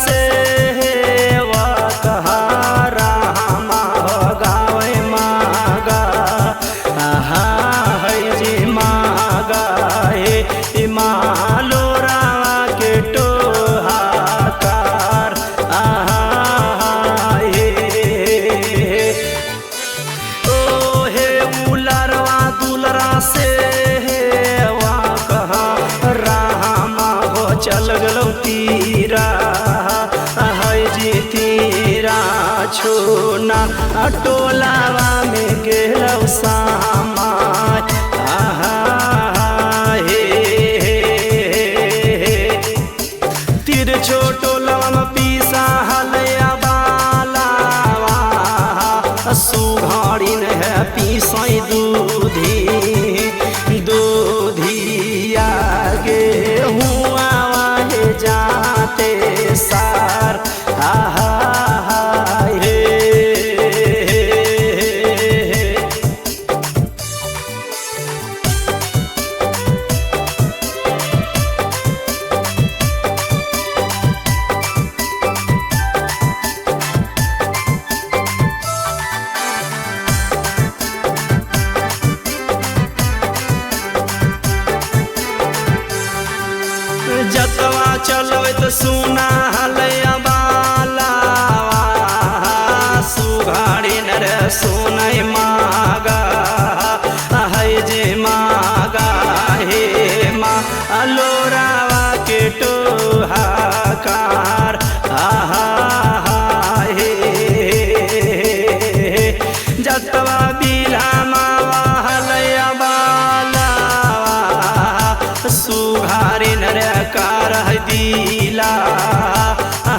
से कहा रामा हो गावे मागा आहा है जी मागा हे मालोरा के टोहाकार आहा हे ओ हे उलरवा दुलरा से वा कहा रामा हो चल गलो तीरा है जी तीरा छोना टोलावा में गेलौ सामा आहा हे तिर छोटो लवम पीसा हलया बालावा सुघाड़िन है पीसई दूधी दूधिया गे हुआ हे जाते सार आहा हे। जतवा चलबैत सुना हलया बालावा सुघाड़ी नर सुनै मागा है जे मागा हे मा अलोरावा के टोहाकार आहा हे जतवा बिला मावा हलया बालावा सुघारी नर कार दिला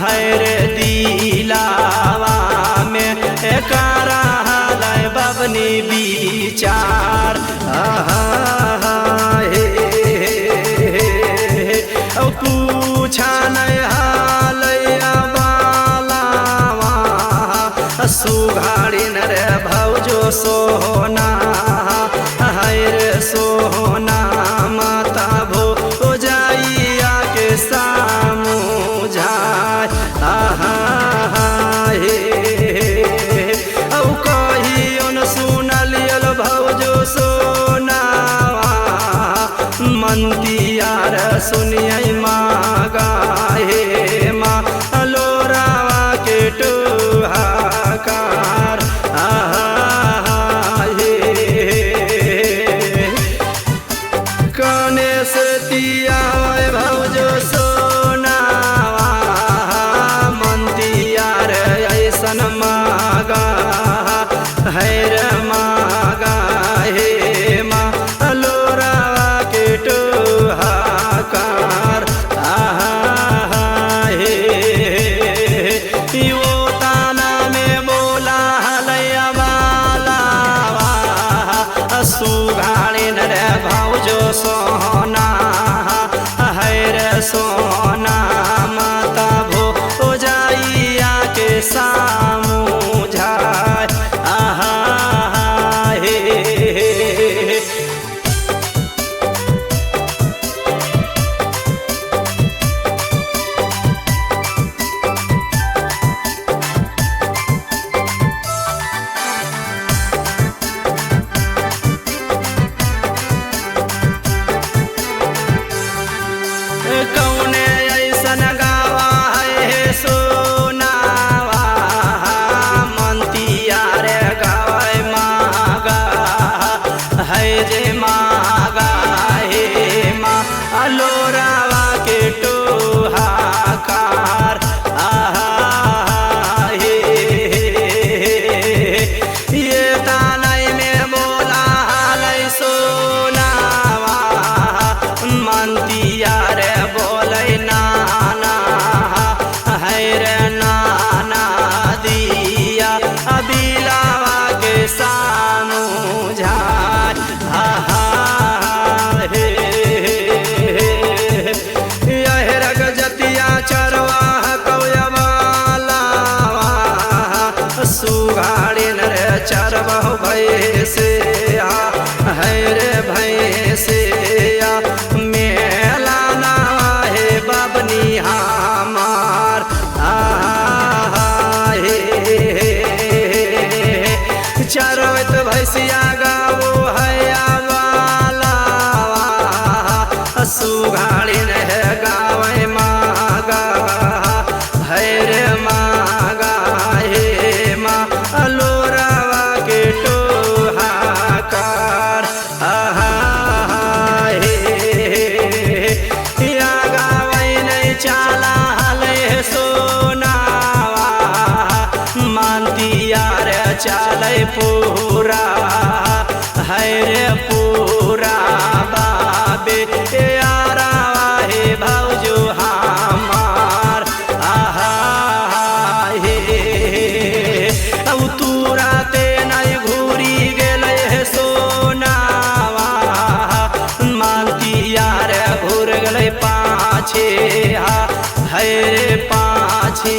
है रे दिलावा में कारा हलय बबनी विचार आहा हे औ पूछा नहीं हालया बालावा सुघाड़ी नर भौजो सोना है रे सोना माता भो जाइया के सामू जाय आहा हे औ कहियो न सुनलियल भौजो सोनावा मंतियार सुनियै मागा हे मा अलोरावा के टोहाकार आहा हे कने से तिया भौजो सोनावा मंतिया रे ऐसन मागा है रे मागा हे मा अलोरावा के टोहाकार आहा हे यो ताना में बोला हलया बालावा सुघाड़े रे भौजो सोना है रे सोना माता भो जाइया के सामू जाय आहा हे। कौने ऐसन गावा है सोनावा मंतिया रे गावे मागा है जे मागा हे मा अलोरावा के टोहाकार आहा हे ये तानई में बोला हलै सोनावा मंतिया रे बोलै नाना है रे नाना दिया अबिलावा के सामू झाय आहा हे यह रग जतिया चरवाह कौयवालावा सुघाड़ी नर चरबहु भैसे है रे भैसे मेला ना हे बबनी हमार। गेलै पूरा है रे पूरा बाबे यारा हे भौजो हमार आहा हे। औ तूराते नहीं घूरी गेलै हे सोनावा मानतिया रे घूर गेलै पाछे हा है रे पाछे।